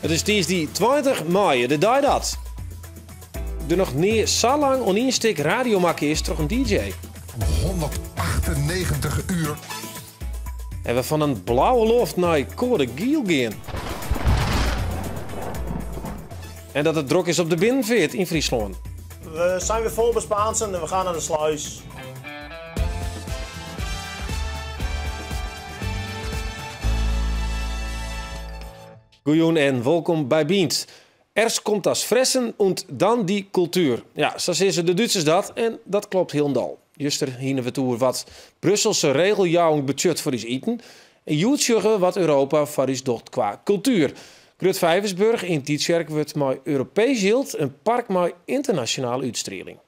It is tiisdei 20 maaie, de dei dat der noch nea sa lang oan ien stik radio makke is troch in DJ. 198 uur. En we fan in blauwe loft nei koade giel gean. En dat it drok is op de binnenfeart yn Fryslân. We zijn weer vol bespaansen en we gaan naar de sluis. Goejûn en wolkom by Bynt. Erst komt das Fressen und dan die Kultur. Ja, sa sizze de Dútsers dat en dat klopt hielendal. Juster hiene we it oer wat Brusselse regeljouwing betsjut foar ús iten. En hjoed sjogge we wat Europa foar ús docht kwa kultuer. Grut Vijversburg yn Tytsjerk wurdt mei Europees jild in park mei ynternasjonale útstrieling.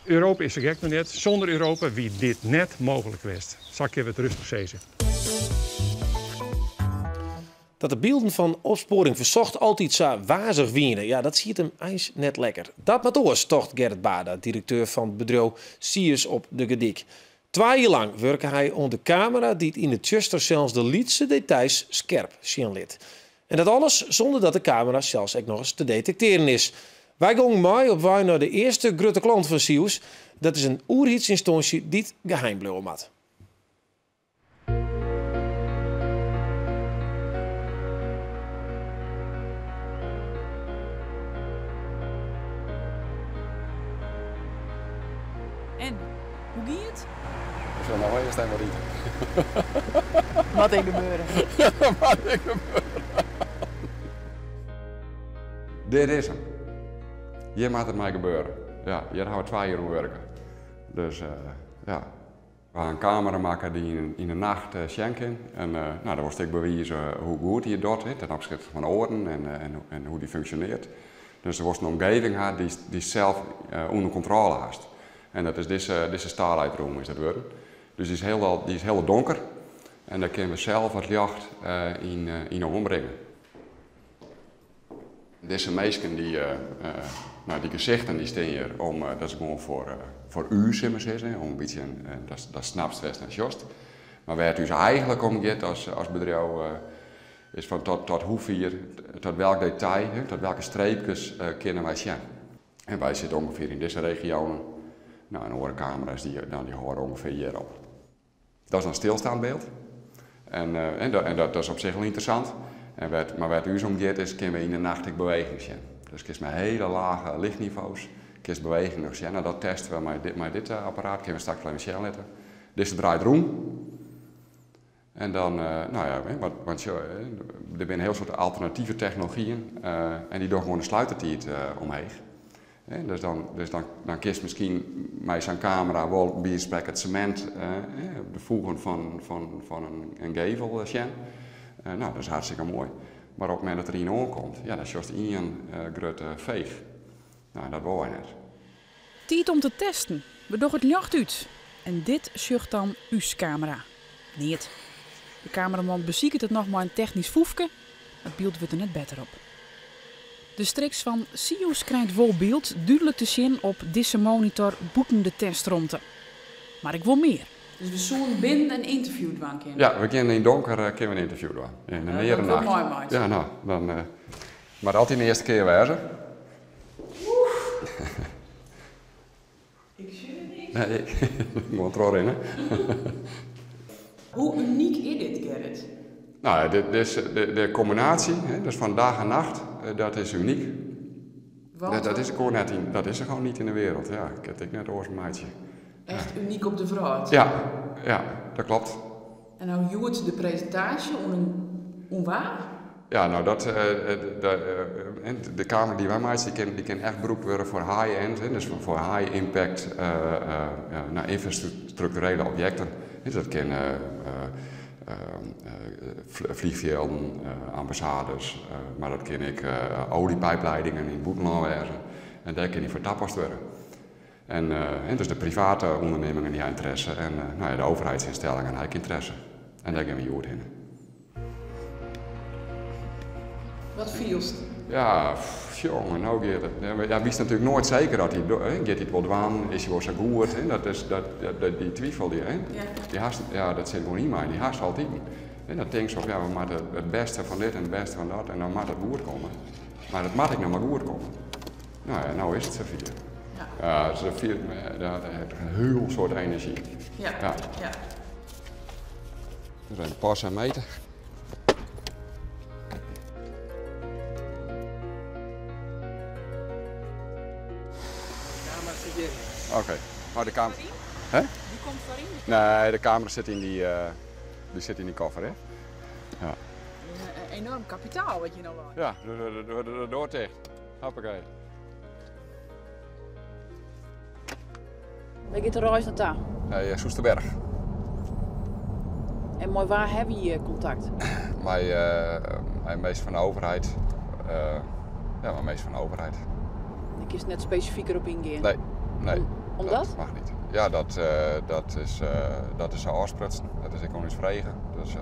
Europa is sa gek noch net. Sûnder Europa wie dit net mooglik west. Sa kinne we it rêstich sizze. Dat de bylden fan Opsporing Verzocht altyd sa wazich wiene, ja, dat siet him eins net lekker. Dat moat oars, tocht Gerrit Baarda, direkteur fan bedriuw Sius op De Gordyk. Twa jier lang wurke hy oan de kamera dy't yn it tsjuster sels de lytse details skerp sjen lit. En dat alles sûnder dat de kamera sels ek nochris te detektearjen is. Wy gongen mei op wei nei de earste grutte klant fan Sius. Dat is in oerheidsynstânsje dy't geheim bliuwe moat. En, hoe gie it? Ik sil noch earst even ride. Moat ek gebeure. Moat ek gebeure. Dit is him. Hjir moat it mei gebeure. Ja, hjir hawwe we twa jier oan wurke. Dus ja. We ha in kamera makke dy't yn de nacht sjen kin. En no, dan wolst ek bewize hoe goed dy it docht, ten opsichte fan oaren en hoe dy funksjonearret. Dus do wolst in omgeving ha dy'tst sels ûnder kontrôle hast. En dat is dizze, dizze Starlight Room is dat wurden. Dus dy is hielendal, dy is hiel donker en dêr kinne we sels wat ljocht yn, yn oanbringe. Dizze minsken, dy, no, dy gesichten dy stean hjir om, dat is gewoan foar, foar ús, sil ik mar sizze, om in bytsje, datst snapst wêr'tst nei sjochst. Mar wêr't ús eigentlik om giet as, as bedriuw, is fan tot, tot hoefier, tot welk detail, tot welke streepkes kinne wy sjen. En wy sitte ûngefear yn dizze regionen. No, en oare kamera's dy, dan dy hâlde ûngefear hjir op. Dat is dan stilstaand byld. En, en, dat, en dat, dat is op sich wol ynteressant. En wêr't, mar wêr't ús om giet is, kinne we yn de nacht ek beweging sjen. Dus kinst mei hiele lage lichtnivo's, kinst beweging noch sjen. En dat teste we mei dit, mei dit apparaat, kinne we straks wol even sjen litte. Dizze draait rûn. En dan, no ja, want sjoch, der binne in hiel soad alternative technologyen en dy dogge gewoan de sluitertiid omheech. Dus dan, dus dan, dan kinst miskien mei sa'n kamera wol by ien sprek it semint, de foegen fan, fan, fan in gevel sjen. No, dat is hartstikke moai. Mar op it momint dat der ien oankomt, ja, dan sjochst ien grutte feech. No, dat wolle wy net. Tiid om te testen. We dogge it ljocht út. En dit sjocht dan ús kamera. Neat. De kameraman besiket it noch mei in technysk foefke, mar it byld wurdt der net better op. De striks fan Sius krijt wol byld dúdlik te sjen op dizze monitor bûten de testromte. Mar ik wol mear. Dus we soenen binnen in ynterview dwaan kinne? Ja, we kinne yn donker kinne we in ynterview dwaan. Yn de neare nacht. Ja, no, dan moat altyd de earste kear wêze. Ik sjoch niks. Nee, gewoan trochrinne. Hoe unyk is dit, Gerrit? Nou, dit, dit, de, de kombinaasje, dus fan dag en nacht, dat is unyk. Dat, dat, is gewoan net yn, dat is der gewoan net yn de wereld. Ja, ik kin it ek net oars meitsje. Echt unyk op de wrâld? Ja, ja, dat klopt. En no hjoed de presintaasje oan oan wa? Ja, no dat, de kamera dy't wy meitsje, dy kin echt brûkt wurde foar high-end, dus foar high impact no, ynfrastrukturele objekten. Dus dat kinne fleanfjilden, ambassades, mar dat kin ek oaljepypliedingen yn it bûtenlân wêze. En dêr kin dy foar tapast wurde. En dus de private ûndernimmingen dy ha ynteresse en no ja, de overheidsynstellingen ha ek ynteresse. En dêr gean we hjoed hinne. Wat fielst? Ja, jonge, no giet it. Ja, witst natuerlik noait seker dat hy, giet hy it wol dwaan, is hy wol sa goed, hè? Dat is, dat, dat, dy twifel, dy, hè? Dy hast, ja, dat sit gewoan yn my, dy hast altyd. En dan tinkst fan, ja, we moatte it bêste fan dit en it bêste fan dat en dan moat it goed komme. Mar it moat ek noch mar goed komme. No ja, no is it safier. Ja. Ja, dus dat fielt me, dat hat in hiel soad enerzjy. Ja. Ja. Ja. Dus even passen en meten. Kamera sit hjir. Oké, mar de kamera. Hè? Dy komt foaryn? Nee, de kamera sit yn dy, dy sit yn dy koffer, hè? Ja. Een enorm kapitaal wat je nou leit. Ja, de doar ticht. Hoppakee. Wêr giet de reis nei ta? Nei Soesterberg. En mei wa hawwe je kontakt? Mei, mei minsken fan de overheid. Ja, mei minsken fan de overheid. Dêr kinst net spesifiker op yngean? Nee, nee. Omdat? Dat mag niet. Ja, dat is ôfsprutsen. Dat is ek oan ús frege. Dus,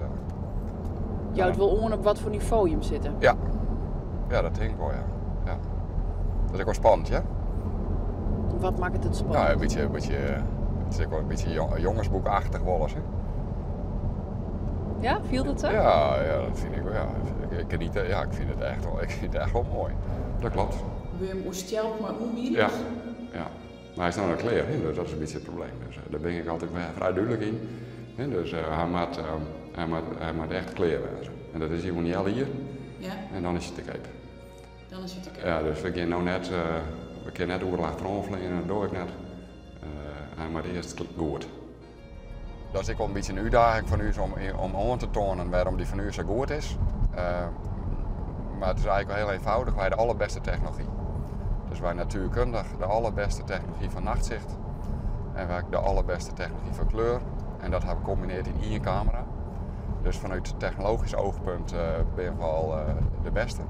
Jout wol oan op wat foar nivo jim sitte? Ja. Ja, dat tink ik wol, ja. Ja. Dat is ek wol spannend, ja. Wat makket it spannend? Nou, in bytsje, it is ek wol in bytsje jongesboekachtich wolris, hè. Ja, fielt it sa? Ja, ja, dat fyn ik wol, ja. Ik geniet, ja, ik fyn it echt wol, ik fyn it echt wol moai. Dat kloppet. Wurde jim oerstjelpt mei oanbiedings? Ja, ja. Mar hy is noch net klear, hè, dus dat is in bytsje it probleem. Dus dêr bin ik altyd frij dúdlik yn. Hè, dus hy moat echt klear wêze. En dat is hy oer in healjier. Ja. En dan is hy te keap. Dan is hy te keap. Ja, dus we gean no net, we kinne net oeral achteroan fleane, dat doch ik net. Hy moat earst goed. Dat is ek wol in bytsje in útdaging fan ús om oan te toanen wêrom dy fan ús sa goed is. Mar it is eigentlik wol hiel eenvoudig, wy ha de allerbêste technology. Dus wy natuerkundich de allerbêste technology fan nachtsicht en wy de allerbêste technology fan kleur. En dat ha we kombinearre yn ien kamera. Dus fanút technologysk oogpunt binne we al de bêste.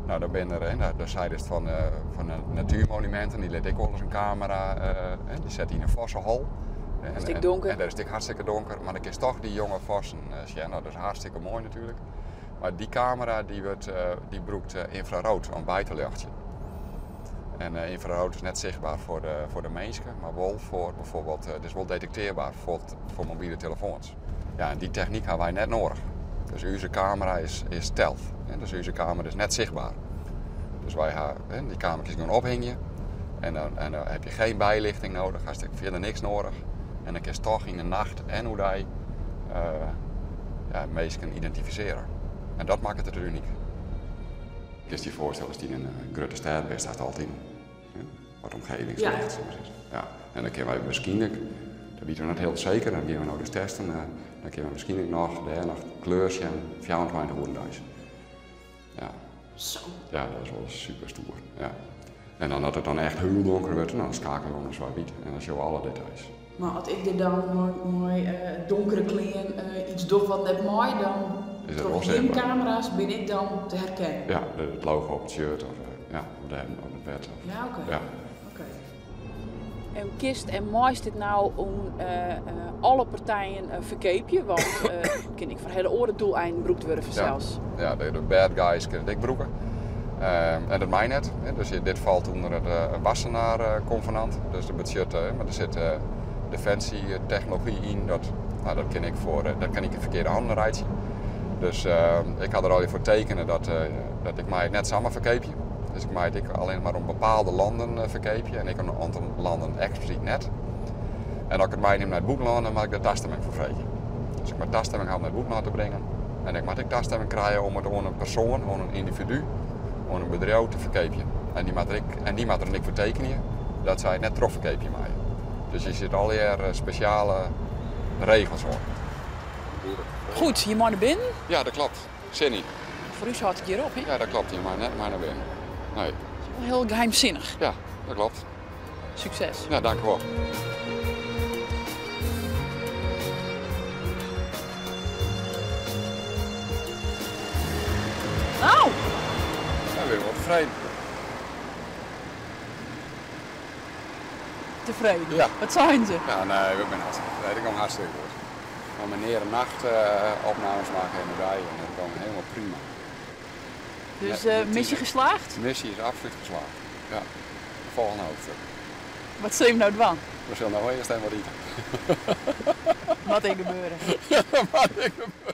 No, dan binne der, hè, daar seidest fan de natuurmonumenten, dy lit ek wolris in kamera, hè, dy set yn in fossehol. Is it ek donker? En dêr is it ek hartstikke donker, mar dan kinst toch dy jonge fossen sjen. No, dat is hartstikke moai natuerlik. Mar dy kamera dy brûkt ynfraroad om by te ljochtsjen. En ynfraroad is net sichtber foar de minsken, mar wol foar bijvoorbeeld, it is wol detektearber foar mobile telefoans. Ja, en dy technyk ha wy net nedich. Dus ús kamera is stealth. Hè? Dus ús kamera is net sichtber. Dus wy ha, hè, dy kamera kinst gewoan ophingje. En dan ha je gjin bylichting nedich, hast fierder niks nedich. En dan kinst toch yn de nacht en oerdei ja, minsken identifisearje. En dat makket it unyk. Kinst dy foarstelle, ast yn in grutte stêd bist, hast altyd wat omgevingslicht. Ja. Ja. En dan kinne wy wierskynlik, dat witte we net hiel seker, dan gean we no dus testen, dan kinne we wierskynlik dêr noch kleur sjen, 24 oeren deis. Ja. Zo. Ja, dat is wol super stoer. Ja. En dan as it dan echt hiel donker wurdt, dan skeakelje we om swart-wyt en dan sjogge we alle details. Mar as ik dit dan mei donkere klean yts doch wat net mei, dan Is dat troch wol jim sichtber? kamera's bin ik dan te herkennen? Ja, it logo op it shirt of ja, op de hemd, op it bed. Of, Ja, oké. Ja. Oké. En kinst en meist dit no oan alle partijen ferkeapje? Want kin ek foar hiele oare doeleinden brûkt wurde fansels. Ja, ja, de bad guys kinne it ek brûke. En dat mei net. Hè. Dus dit falt ûnder it Wassenaar-konvenant. Dus dat betsjut, mar der sit defensie-technology yn. Dat, no, dat kin ik foar, dat kin ik yn ferkearde hannen reitsje. Dus ik ha der al foar tekene dat ik mei it net samar ferkeapje. Dus ik mei it ek allinnich mar oan bepaalde lannen ferkeapje en ek oan in oantal lannen eksplisyt net. En as ik it meinim nei it bûtenlân, dan moat ik dêr tastimming foar freegje. Dus ik moat tastimming ha om nei it bûtenlân te bringen. En ik moat ek tastimming krije om it oan in persoan, oan in yndividu, oan in bedriuw te ferkeapjen. En dy moat der ek, en dy moat der ek foar tekenje dat sy it net trochferkeapje meie. Dus der sitte allegear spesjale regels oan. Goed, je mei nei binnen? Ja, dat kloppet. Sin yn. Foar ús hâldt it hjir op, hè? Ja, dat kloppet. Je mei net mei nei binnen. Nee. Dat is wol hiel geheimsinnich. Ja, dat kloppet. Sukses. Ja, dank wol. Nou! Ja, we binne wol tefreden. Tefreden? Ja. Wat seinen se? Ja, nee, we binne hartstikke tefreden. It gie hartstikke goed. We ha mear nacht opnames makke en de dei en dat gie hielendal prima. Dus, Net missie geslaagd? De missie is absoluut geslaagd. Ja. Volgende hoofdstuk. Wat sille we no dwaan? We sille no earst even wat ite. Moat ek gebeure. Ja, moat ek gebeure.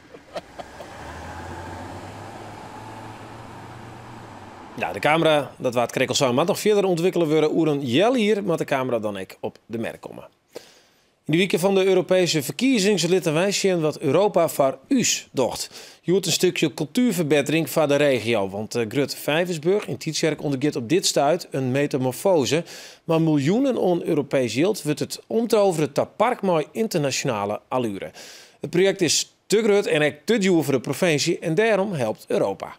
Ja, de kamera, dat waard krekt al sein, moat noch fierder ûntwikkele wurde. Oer in healjier moat de kamera dan ek op de merk komme. Yn de wike fan de Europeeske ferkiezings litte wy sjen wat Europa foar ús docht. Hjoed in stikje kultuerferbettering foar de regio, want Grut Vijversburg yn Tytsjerk ûndergiet op dit stuit in metamorfoaze. Mei miljoenen oan Europeesk jild wurdt it omtovere ta park mei ynternasjonale alluere. It projekt is te grut en ek te djoer foar de provinsje en dêrom helpt Europa.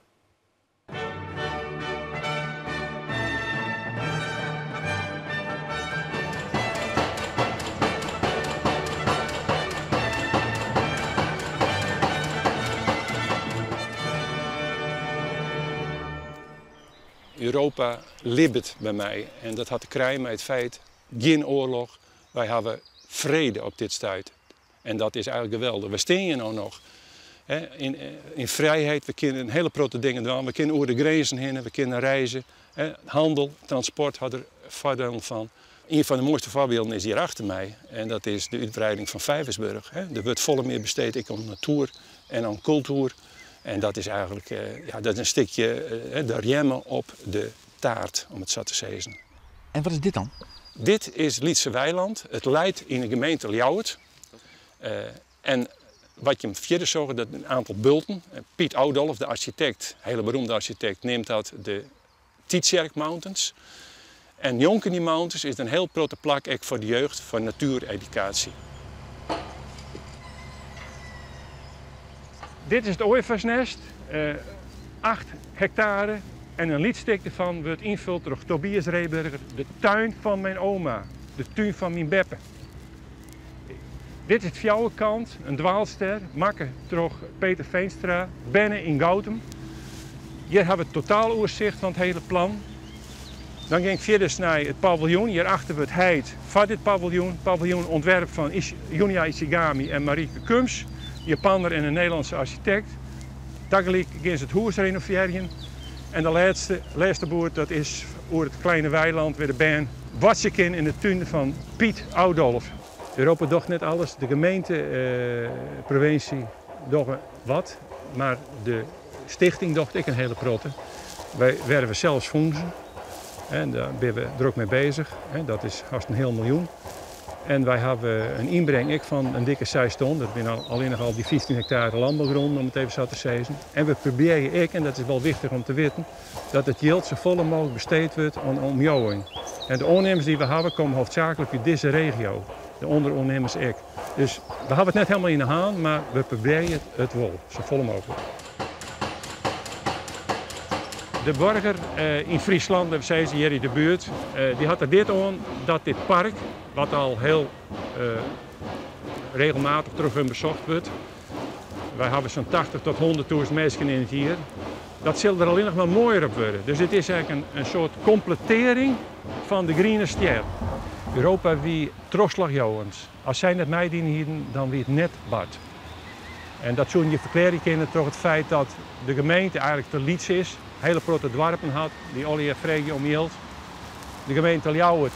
Europa libbet by my en dat hat te krijen mei it feit, gjin oarloch, wy hawwe frede op dit stuit. En dat is eigentlik geweldich. We stean hjir no noch hè, yn frijheid, we kinne in hiele protte dingen dwaan, we kinne oer de grinzen hinne, we kinne reize. Hè. Handel, transport hat der foardielen fan. Ien fan de moaiste foarbylden is hjir achter my en dat is de útwreiding fan Vijversburg. Hè. Der wurdt folle mear besteed ek oan natuer en oan kultuer. En dat is eigentlik, ja, dat is in stikje de rjemme op de taart, om it sa te sizzen. En wat is dit dan? Dit is Lytse Weiland. It leit yn de gemeente Ljouwert. En wat je fierder sjogge, dat in oantal bulten. Piet Oudolf, de arsjitekt, hiele beroemde arsjitekt, neamt dat de Tytsjerk Mountains. En njonken dy mountains is der in hiel protte plak ek foar de jeugd, foar natueredukaasje. Dit is it Ooievaarsnest, 8 hektare en in lyts stik derfan wurdt ynfuld troch Tobias Rehberger, de tuin fan myn oma, de tún fan myn beppe. Dit is it fjouwerkant, in dwaalster, makke troch Peter Veenstra, berne yn Goutum. Hjir hawwe we it totaaloersicht fan it hiele plan. Dan gean ik fierder nei it paviljoen. Hjirachter wurdt heid foar dit paviljoen. Paviljoen ûntwerp fan Junya Ishigami en Marieke Kums, Japanner en in Nederlânske arsjitekt. Tagelyk gean se it hûs renovearjen. En de lêste boerd, dat is oer it Kleine Weiland, wêr de bern boartsje kin yn de tún fan Piet Oudolf. Europa docht net alles, de gemeente, provinsje dogge wat, mar de stichting docht ek in hiele protte. Wy werve sels fûnsen en dêr binne we drok mei beuzich. Dat is hast in heal miljoen. En wy hawwe in ynbring ek fan in dikke 6 ton. Dat binne allinnich al dy 15 hektare lânbougrûn, om it even sa te sizzen. En we probearje ek, en dat is wol wichtich om te witten, dat it jild safolle mooglik besteed wurdt oan omjouwing. En de oannimmers dy't we hawwe komme hoofdzaaklik út dizze regio. De ûnderoannimmers ek. Dus we hawwe it net helemaal yn 'e hân, mar we probearje it wol, safolle mooglik. De boarger yn Fryslân, we sizze hjir yn de buert, dy hat der dit oan dat dit park, wat al hiel regelmatich troch hun besocht wurdt, wy hawwe sa'n 80 tot 100.000 minsken yn it jier, dat sil der allinnich mar moaier op wurde. Dus it is ek in soart kompletearring fan de Griene Stjer. Europa wie trochslachjouwend. As sy net meidien hienen, dan wie it net bard. En dat soene je ferklearje kinne troch it feit dat de gemeente eigentlik te lyts is, hiele protte doarpen hat, dy't allegear freegje om jild. De gemeente Ljouwert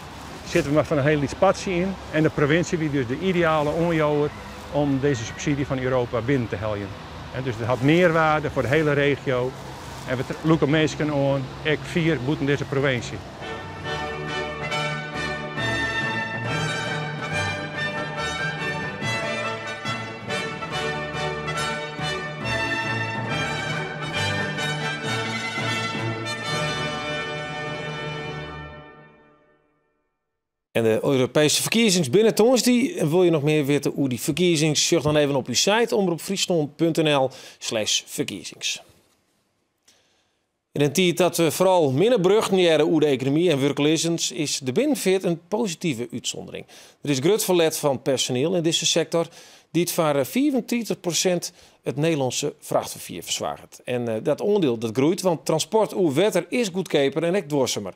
sit der mar fan in hiel lyts partsje yn en de provinsje wie dus de ideale oanjouwer om dizze subsydzje fan Europa binnen te heljen. En dus it hat mearwaarde foar de hiele regio en we lûke minsken oan, ek fier bûten dizze provinsje. En de Europeeske ferkiezings binne tongersdei. En wolle je noch mear witte oer dy ferkiezings? Sjoch dan even op ús site omropfryslân.nl/ferkiezings. Yn in tiid dat we foaral minne berjochten hearre oer de ekonomy en wurkleazens is de binnenfeart in positive útsûndering. Der is grut ferlet fan personiel yn dizze sektor, dy't foar 35% it Nederlânske frachtferfier fersoarget. En dat oandiel dat groeit, want transport oer wetter is goedkeaper en ek duorsumer.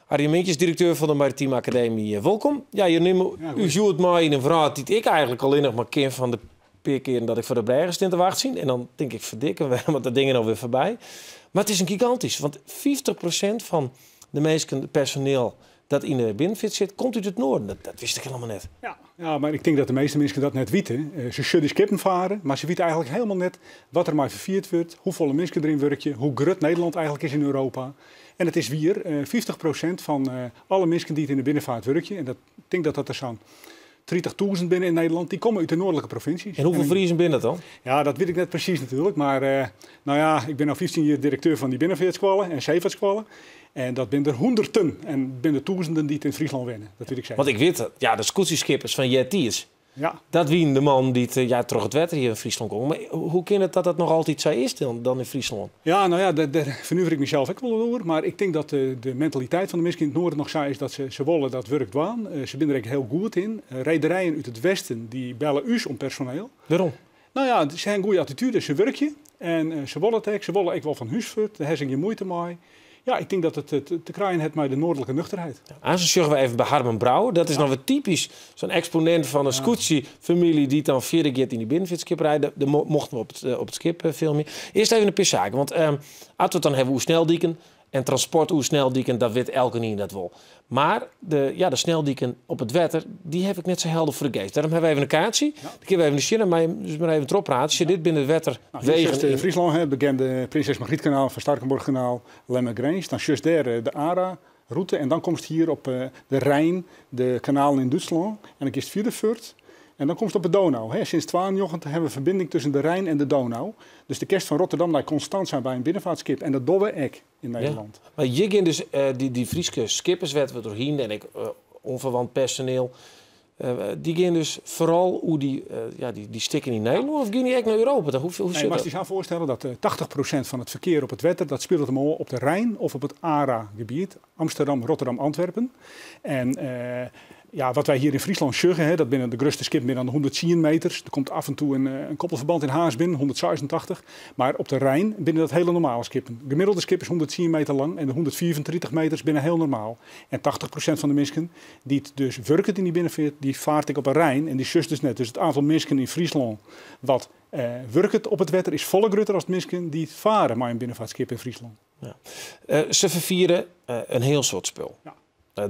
Arjen Mintjes, direkteur fan de Maritieme Akademy, wolkom. Ja, je nimme ús hjoed mei yn in wrâld dy't ik eigentlik allinnich mar ken fan de pear kearen dat ik foar de brêge stean te wachtsjen. En dan tink ik, ferdikke, wêrom moat dat ding no wer foarby? Mar it is in gigantysk, want 50% fan de minsken, it personiel dat yn de binnenfeart sit, komt út it noarden. Dat wist ik hielendal net. Ja. Ja, mar ik tink dat de measte minsken dat net witte. Se sjogge dy skippen faren, mar se witte eigentlik hielendal net wat der mei ferfierd wurdt, hoefolle minsken deryn wurkje, hoe grut Nederlân eigentlik is yn Europa. En it is wier, 50% fan alle minsken dy't yn de binnenfeart wurkje, en dat tink dat dat der sa'n 30.000 binne yn Nederlân, dy komme út de noardlike provinsjes. En hoefolle Friezen binne dat dan? Ja, dat wit ik net presys natuerlik, mar no ja, ik bin al 15 jier direkteur fan dy binnenfeartskoalle en seefeartskoalle. En dat binne der hûnderten en binne der tûzenen dy't yn Fryslân wenne. Dat wit ik seker. Want ik wit, ja, de skûtsjeskippers fan eartiids, Ja. dat wienen de mannen dy't ja, troch it wetter hjir yn Fryslân gongen. Mar hoe kin it dat dat noch altyd sa is dan yn Fryslân? Ja, no ja, dêr fernuver ik mysels ek wol oer. Mar ik tink dat de mentaliteit fan de minsken yn it noarden noch sa is dat se wolle dat wurk dwaan. Se binne der ek hiel goed yn. Rederijen út it westen dy belle ús om personeel. Wêrom? No ja, se ha in goede attitude, se wurkje en se wolle it ek. Se wolle ek wol fan hús fuort, dêr ha se gjin muoite mei. Ja, ik tink dat it te krijen hat mei de noardlike nuchterheid. Aanst sjogge we even by Harmen Brouwer. Dat is noch wer typysk sa'n eksponint fan in skûtsjefamylje dy't dan fierder giet yn dy binnenfeartskipperij. Dêr mochten we op it skip filmje. Earst even in pear saken, want as we it dan hawwe oer sneldiken en transport oer sneldiken, dat wit elkenien dat wol. Mar de sneldiken op it wetter, dy haw ik net sa helder foar de geast. Dêrom hawwe we even in kaartsje. Dan kinne we even sjen en mei dus mar even trochprate. Sjoch, dit binne de wetterwegen. Nou, hier is Fryslân, hè, bekende Prinses Margrietkanaal, Van Starkenborghkanaal, Lemmer-Grins. Dan sjochst dêr de ARA-rûte en dan komst hier op de Rijn, de kanalen yn Dútslân. En dan giest fierder fuort en dan komst op de Donau. Hè. Sinds 92 hawwe we ferbinding tusken de Rijn en de Donau. Dus do kinst fan Rotterdam nei Constanza by in binnenfeartskip en dat dogge we ek yn Nederlân. Ja. Mar hjir gean dus dy Fryske skippers wêr't we trochhien en ek oanferwant personeel, dy gean dus foaral oer dy stikken yn Nederlân of gean dy ek nei Europa? Dan, hoe Nee, sit moatst dat? dy sa foarstelle dat 80% fan it ferkear op it wetter, dat spilet him ôf op de Rijn of op it ARA-gebiet, Amsterdam, Rotterdam, Antwerpen. En ja, wat wy hjir yn Fryslân sjogge, hè, dat binne de grutste skippen binne dan de 110 meters. Der komt af en toe in koppelverband yn Harns binnen, 186. Mar op de Rijn binne dat hiele normale skippen. Gemiddelde skip is 110 meter lang en de 135 meters binne hiel normaal. En 80% fan de minsken dy't dus wurket yn dy binnenfeart, dy faart ek op de Rijn en dy sjochst dus net. Dus it oantal minsken yn Fryslân wat wurket op it wetter is folle grutter as minsken dy't fare mei in binnenfeartskip yn Fryslân. Ja. Se ferfiere in hiel soad spul. Ja.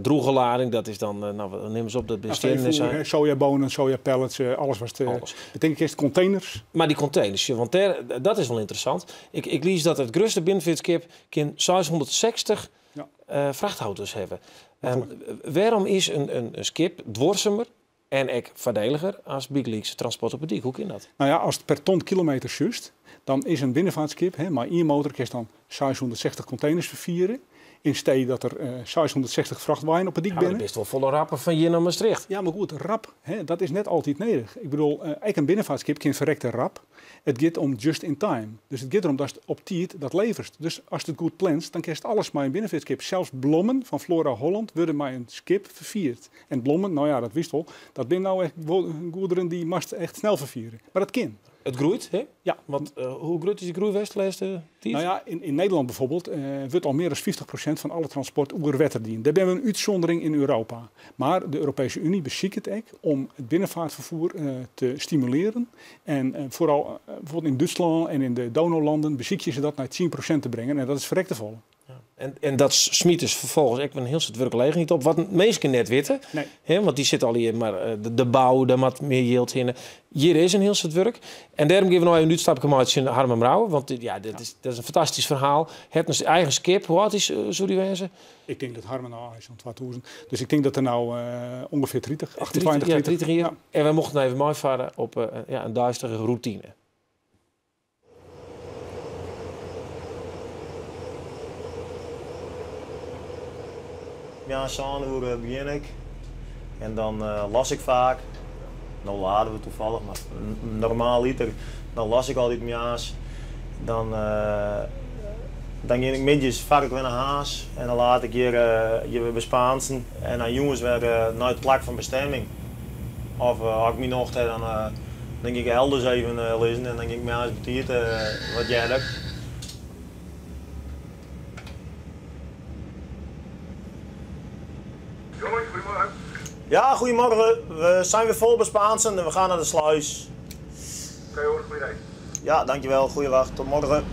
Droege lading, dat is dan, nou, nim ris op, dat binne Ja, stiennen en veevoer, sa. hè, sojabonen, sojapellets, alles wat Alles. Betinke kinst, containers. Mar dy containers, ja, want dat is wol ynteressant. Ik lies dat it grutste binnenfeartskip kin 660 frachtauto's hawwe. Maklik. Wêrom is in skip duorsumer en ek foardeliger as bygelyks transport op 'e dyk? Hoe kin dat? Nou ja, as it per ton kilometer sjochst, dan is in binnenfeartskip, hè, mei ien motor kinst dan 660 containers ferfiere, yn stee dat der 660 frachtweinen op 'e dyk Ja, maar binne. dan bist wol folle rapper fan hjir nei Maastricht. Ja, mar goed, rap, hè, dat is net altyd nedich. Ik bedoel, ek in binnenfeartskip kin ferrekte rap. It giet om just in time. Dus it giet derom datst op tiid dat leverst. Dus ast it goed planst, dan kinst alles mei in binnenfeartskip. Sels blommen fan Flora Holland wurde mei in skip ferfierd. En blommen, nou ja, dat wist wol, dat binne nou echt goederen dy moatst echt snel ferfiere. Mar dat kin. It groeit, hè? Ja. Want hoe grut is dy groei west de lêste tiid? Nou ja, yn Nederlân byfoarbyld wurdt al mear dan 50% fan alle transport oer wetter dien. Dêr binne we in útsûndering yn Europa. Mar de Europeeske Uny besiket ek om it binnenfeartferfier te stimulearjen. En foaral byfoarbyld yn Dútslân en yn de Donaulanden besykje se dat nei 10% te bringen. En dat is ferrekte folle. Ja. En dat smyt dus ferfolgens ek in hiel soad wurkgelegenheid op, wat minsken net witte. Nee. Hè, want dy sitte al hjir, mar de bou, dêr moat mear jild hinne. Hjir is in hiel soad wurk. En dêrom gean we no even in útstapke meitsjen nei Harmen Brouwer. Want ja, dit is in fantastysk ferhaal. Hat in eigen skip. Hoe âld is soe dy wêze? Ik tink dat Harmen no is sa'n 2000. Dus ik tink dat er no ûngefear 30, 28, Ja, 30. 30 jier. Ja. En wy mochten even meifarre op in deistige rûtine. Ja, sân oere begjin ik. En dan las ik faak. No lade we tafallich, mar normaliter dan las ik altyd moarns. Dan gean ik middeis far ik wer nei Harns en dan laad ik hjir wer by Spaansen en dan jûns wer nei it plak fan bestemming. Of as ik myn nocht ha, dan gean ik elders even lizzen en dan gean ik moarns betiid wat earder. Jongens, goedemorgen. Ja, goedemorgen. We zijn weer vol bij Spaansen en we gaan naar de sluis. Oké hoor, goeie reis. Ja, dankjewel. Goeie wacht. Tot morgen.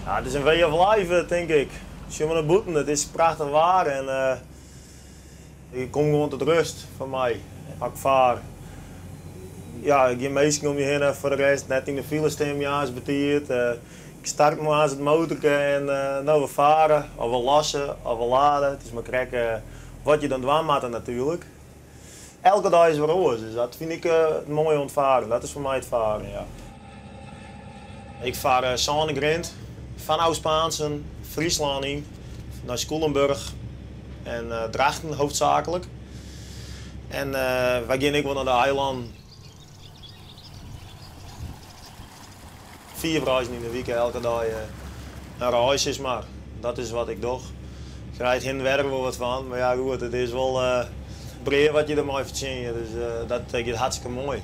Ja, het is een way of life, denk ik. Sjoch mar nei bûten, it is prachtich waar en ik kom gewoan tot rêst foar my. As ik faar, ja, gjin minsken om je hinne, foar de rest net yn de file stean moarns betiid. Ik start moarns it motorke en no we fare, of we losse, of we lade. It is mar krekt wat je dan dwaan moatte natuerlik. Elke dei is wer oars, dus dat fyn ik it moaie oan it faren. Dat is foar my it faren, ja. Ik faar Sânegrind fanôf Spaansen, Fryslân yn, nei Skûlenburch en Drachten hoofdzaaklik. En wy gean ek wol nei de eilannen. Fiif reizen yn de wike, elke dei in reis sis mar. Dat is wat ik doch. Ik krij it hin en wer wol wat fan, mar ja goed, it is wol brea wat je dermei fertsjinje, dus dat giet hartstikke moai.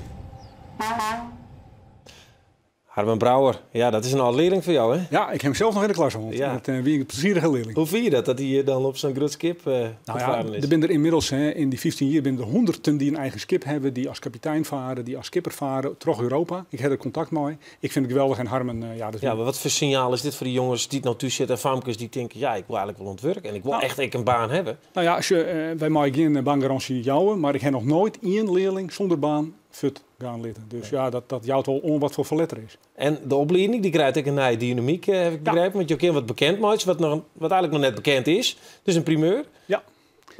Harmen Brouwer, ja, dat is in âld learling fan jou, hè? Ja, ik ha him sels noch yn de klas hân. Ja. Dat wie in plezierige learling. Hoe fine je dat, dat hy dan op sa'n grut skip Nou ja, faren is? der binne der ynmiddels, hè, yn dy 15 jier binne der hûnderten dy't in eigen skip hawwe, dy't as kapitein fare, dy't as skipper fare troch Europa. Ik ha der kontakt mei. Ik fyn it geweldich en Harmen, ja, dat Ja, mar wat foar sinjaal is dit foar dy jonges dy't no thús sitte en famkes dy't tinke, ja, ik wol eigentlik wol oan it wurk en ik wol echt ek in baan hawwe? Nou ja, sjoch, wy meie gjin baangarânsje jouwe, mar ik ha noch noait ien learling sûnder baan fuort gean litten. Dus ja, dat jout wol oan wat foar ferlet der is. En de oplieding dy krijt ek in nije dynamyk, ha ik begrepen. Want jo kinne wat bekend meitsje wat, noch, wat eigentlik noch net bekend is. Dus in primeur. Ja.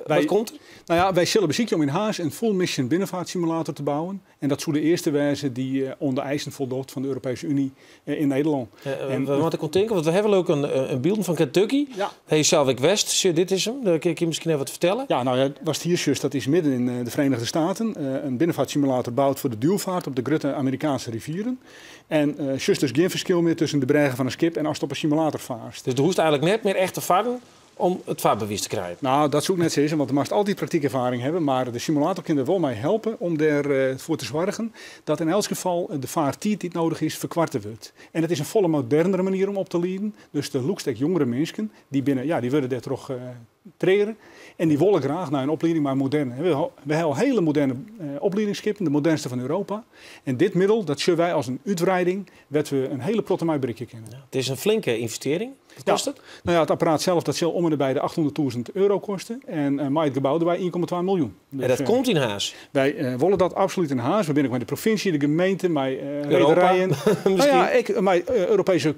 Wat komt der? Nou ja, wy sille besykje om yn Harns in full mission binnenfeartsimulator te bouwen. En dat soe de earste wêze dy't oan de eisen foldocht fan de Europeeske Uny yn Nederlân. En we moatte ek oan tinke, want we hawwe ek in byld fan Kentucky. Ja. Ha je sels ek west? Sjoch, dit is him. Dêr kin ik miskien even wat fertelle. Ja, nou ja, watst hjir sjochst, dat is midden yn de Verenigde Staten. In binnenfeartsimulator boud foar de duwfeart op de grutte Amerikaanske rivieren. En sjochst dus gjin ferskil mear tusken de brêge fan in skip en ast op in simulator faarst. Dus do hoechst eigentlik net mear echt te farren om it farbewiis te krijen? Nou, dat soe ik net sizze, want do moatst altyd praktykerfaring hawwe. Mar de simulator kin der wol mei helpe om derfoar te soargjen dat yn elts gefal de faartiid dy't nedich is ferkoarte wurdt. En it is in folle modernere manier om op te lieden. Dus do lûkst ek jongere minsken, dy binne, ja, dy wurde dêrtroch treaud en dy wolle graach nei in oplieding mei moderne. We hawwe al hiele moderne opliedingsskippen, de modernste fan Europa. En dit middel, dat sjogge wy as in útwreiding wêr't we in hiele protte mei berikke kinne. Ja, it is in flinke ynvestearring. Wat kostet it? Nou ja, it apparaat sels dat sil om en by de 800.000 euro koste. En mei it gebou derby 1,2 miljoen. En dat komt yn Harns? Wy wolle dat absolút yn Harns. We binne ek mei de provinsje, de gemeente, mei Europa? rederijen. Nou ja, ek mei Europeeske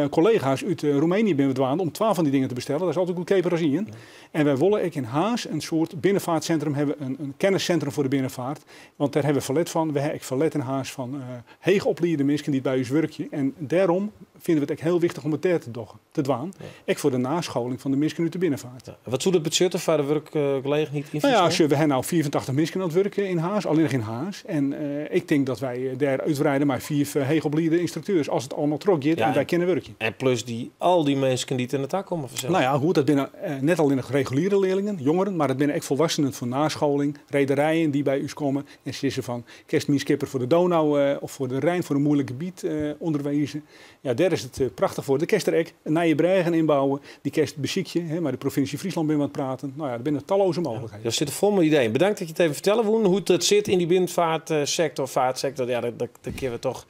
kollega's út Roemenië binne we dwaande om 12 fan dy dingen te bestellen. Dat is altyd goedkeaper as ien. En wy wolle ek yn Harns in soart binnenfeartsintrum hawwe, in kennissintrum foar de binnenfeart. Want dêr hawwe we ferlet fan. We hawwe ek ferlet yn Harns fan heechopliede minsken dy't by ús wurkje. En dêrom fine we it ek hiel wichtich om it dêr te doggen, te dwaan. Ek foar de nascholing fan de minsken út de binnenfeart. Ja. Wat soe dat betsjutte foar de wurkgelegenheid yn Nou ja, Fryslân? sjoch, we hawwe no 85 minsken oan it wurk yn Harns, allinnich yn Harns. En ik tink dat wy dêr útwreide mei 5 heechopliede ynstrukteurs, as it allegear trochgiet en wy kinne wurkje. En plus al dy minsken dy't der nei ta komme fansels. Nou ja, goed, dat binne net allinnich reguliere learlingen, jongeren, mar dat binne ek folwoeksenen foar nascholing, rederijen dy't by ús komme en sizze fan, kinst myn skipper foar de Donau of foar de Rijn, foar in muoilik gebiet ûnderwize. Ja, dêr is it prachtich foar. Dêr kinst der ek nije brêgen ynbouwe, dy kinst besykje, hè, mei de provinsje Fryslân binne we oan it praten. Nou ja, der binne talloze mooglikheden. Jo sitte fol mei ideeën. Bedankt dat je it even fertelle woene, hoe't it sit yn dy binnenfeartsektor, feartsektor. Ja, dat kinne we toch,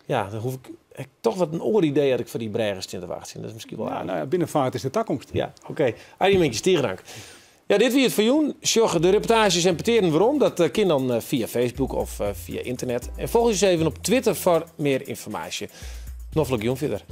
ja, dan hoech ik toch wat in oar idee had ik foar dy brêgen stean te wachtsjen. Dat is miskien wol Ja, aardich. nou ja, binnenfeart is de takomst. Ja, oké. Arie Mintjes, tige dank. Ja, dit wie it foar jûn. Sjoch de reportaazjes en petearen werom. Dat kin dan fia Facebook of fia ynternet. En folgje ús even op Twitter foar mear ynformaasje. Noflike jûn fierder.